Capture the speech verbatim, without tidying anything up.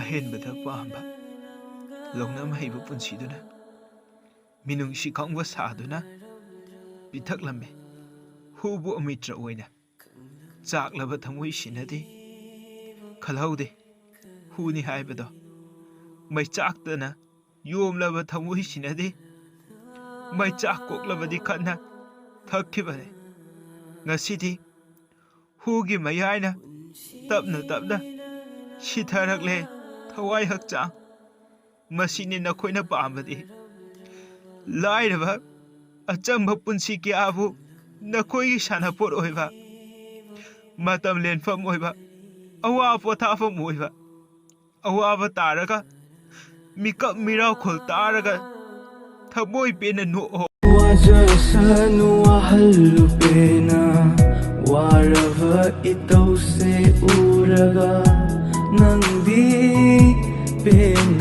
ꯑꯍꯦꯟꯕꯗ ꯄꯥꯝꯕ ꯂꯧꯅꯝ ꯍꯩꯕ ꯄꯨꯟꯁꯤꯗꯨꯅ ꯃꯤꯅꯨꯡꯁꯤ ꯈꯪꯕ ꯁꯥꯗꯨꯅ ꯄꯤꯊꯛꯂꯝꯃꯤ꯫ ꯍꯨꯕꯨ ꯑꯃꯤꯇ꯭ꯔ ꯑꯣꯏꯅ ꯆꯥꯛꯂꯕ ꯊꯃꯣꯏꯁꯤꯅꯗꯤ ꯈꯜꯍꯧꯗꯦ ꯍꯨꯅꯤ ꯍꯥꯏꯕꯗꯣ꯫ ꯃꯩꯆꯥꯛꯇꯅ ꯌꯣꯝꯂꯕ ꯊꯃꯣꯏꯁꯤꯅꯗꯤ ꯃꯩꯆꯥꯛ ꯀꯣꯛꯂꯕꯗꯤ ꯈꯟꯅ ꯊꯛꯈꯤꯕꯅꯤ꯫ ꯉꯁꯤꯗꯤ ꯍꯨꯒꯤ ꯃꯌꯥꯏꯅ ꯇꯞꯅ ꯇꯞꯅ ꯁꯤꯊꯔꯛꯂꯦ ꯊꯋꯥꯏ ꯍꯛꯆꯥꯡ꯫ ꯃꯁꯤꯅꯤ ꯅꯈꯣꯏꯅ ꯄꯥꯝꯕꯗꯤ꯫ ꯂꯥꯏꯔꯕ ꯑꯆꯝꯕ ꯄꯨꯟꯁꯤ ꯀꯌꯥꯕꯨ ꯅꯈꯣꯏꯒꯤ ꯁꯥꯟꯅꯄꯣꯠ ꯑꯣꯏꯕ, ꯃꯇꯝ ꯂꯦꯟꯐꯝ ꯑꯣꯏꯕ, ꯑꯋꯥ ꯄꯣꯊꯥꯐꯝ ꯑꯣꯏꯕ, ꯑꯋꯥꯕ ꯇꯥꯔꯒ ꯃꯤꯀꯞ ꯃꯤꯔꯥꯎꯈꯣꯜ ꯇꯥꯔꯒ ꯊꯃꯣꯏ ꯄꯦꯟꯅ ꯅꯣꯛꯑꯣ꯫ ꯋꯥꯖꯁꯅꯨ ꯑꯍꯜ ꯂꯨꯄꯦꯅ ꯋꯥꯔꯕ ꯏꯇꯧꯁꯦ ꯎꯔꯒ ꯅꯪꯗꯤ ꯄꯦꯟ